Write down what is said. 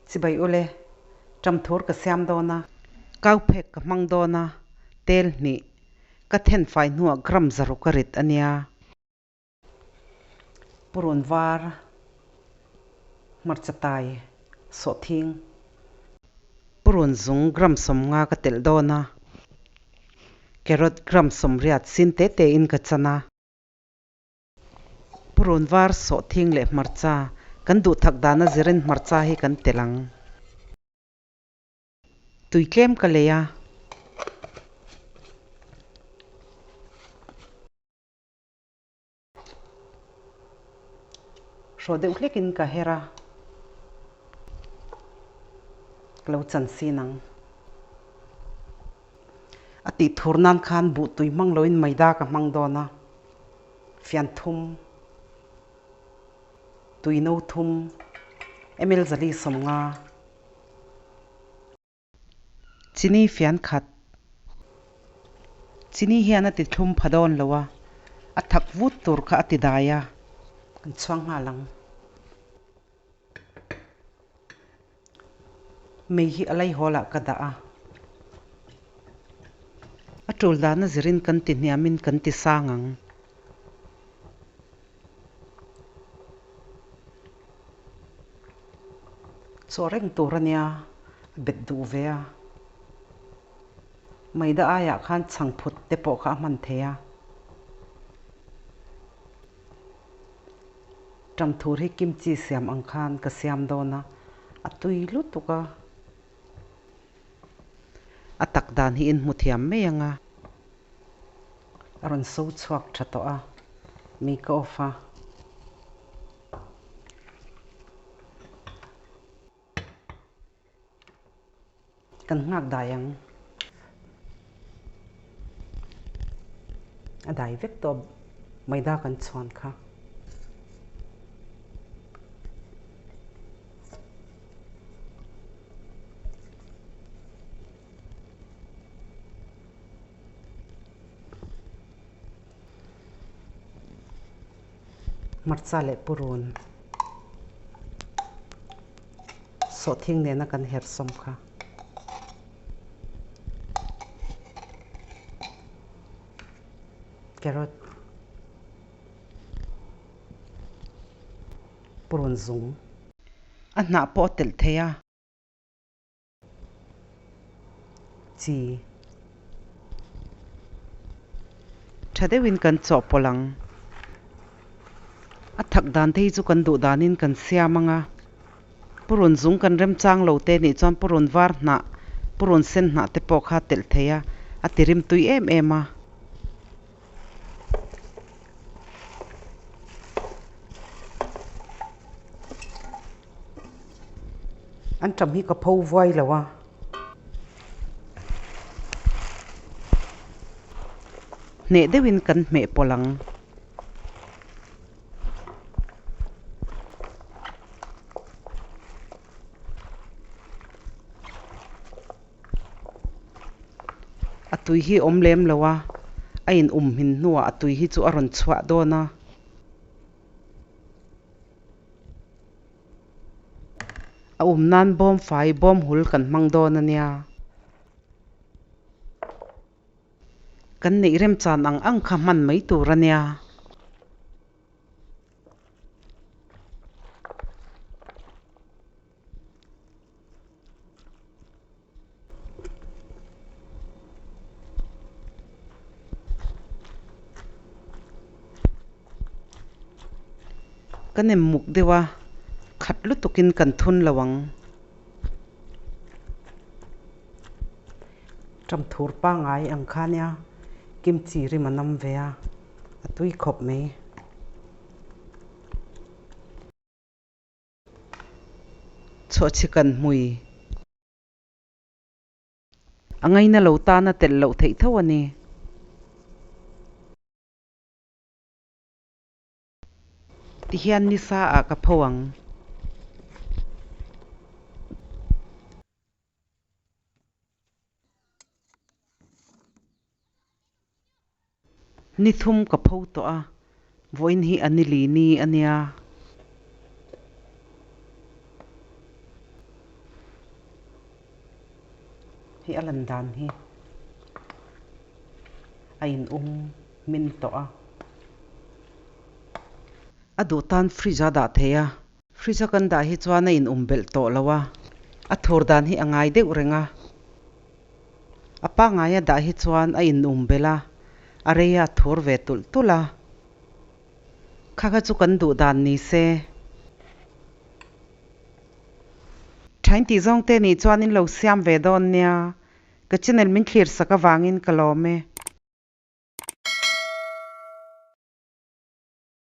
Chibai ule, ṭamthur ka siam dawn a, kau phek ka hmang dawn a, tel hnih ka thenfai hnuah gram zaruk a rit a nia. Purun var, hmarcha tai, sawhthing. Purun zung gram sawmnga ka telh dawn a, carrot gram sawmriat sin te tein ka chan a. Purun var sawhthing leh hmarcha kan duh thak dana zirin hmarcha hi kan telh ang. Tui tlem ka lei a. Hrawh deuh hlekin ka her a, ka lo chan sin ang. A tih thur nan khan buh tui hmang loin maida ka hmang dawn a, fian thum, tui no thum, ml zali sawmnga. Chini fian khat. Chini hian a ti thlum pha dawn lo a, a thak vut tur kha a ti dai a. Kan chhuang nghal ang. Mei hi a laihawl ah ka dah a. A tul dana zirin kan ti hniamin kan ti sang ang. Chaw reng tur a nia, a bet duh ve a. Maida aiah khan chhangphut te pawh kha a hman thei a. Ṭamthur hi kimchi siam ang khan ka siam dawn a, a tui lutuk a. A tak dan hi in hmu thiam mai ang a. A rawn so chhuak tha tawh a, mi ka off a. Kan nghak dai ang. A dai vek tawh maida kan chhuan kha. Hmarcha leh purun sawhthing nena kan her sawm kha. Carrot purun zung. A hnah pawh a telh thei a. Chi. Tha deuhin kan chawhpawlh ang. A thak dan te hi chu kan duh danin kan siam ang a. Purun zung kan remchang lo te nih chuan purun var hnah, purun sen hnah te pawh kha a telh thei a, a ti rim tui em em a. An ṭam hi ka pho vuai lo a. Hneh deuhin kan hmeh pawlh ang. A tui hi awm lem lo a, a in um hmin hnuah a tui hi chu a rawn chhuah dawn a. A um nan bawm fai bawm hul kan hmang dawn a nia. Kan neih remchan ang ang kha hman mai tur a nia. Ka nem muk deuh a, khat lutukin kan thun lo ang. Ṭamthur pangngai ang kha nia, kimchi rim a nam ve a, a tui khawp mai. Chhuahchhi kan hmui. A ngaina lo tan a telh loh theih tho a ni. Tihian nisa ah ka pho ang. Ni thum ka pho tawh a, vawiin hi a ni li ni a nia. Hei a lan dan hi a in um hmin tawh a. A duh tan fridge a dah thei a, fridge a kan dah hi chuan a in um belh tawh lo a, a thur dan hi a ngai deuh reng a. A pangngai a dah hi chuan a in um belh a, a rei a thur ve tulh tulh a. Kha kha chu kan duh dan ni se. Thain tih zawng te nih chuan in lo siam ve dawn nia. Ka channel min thlir sak avangin ka lawm e.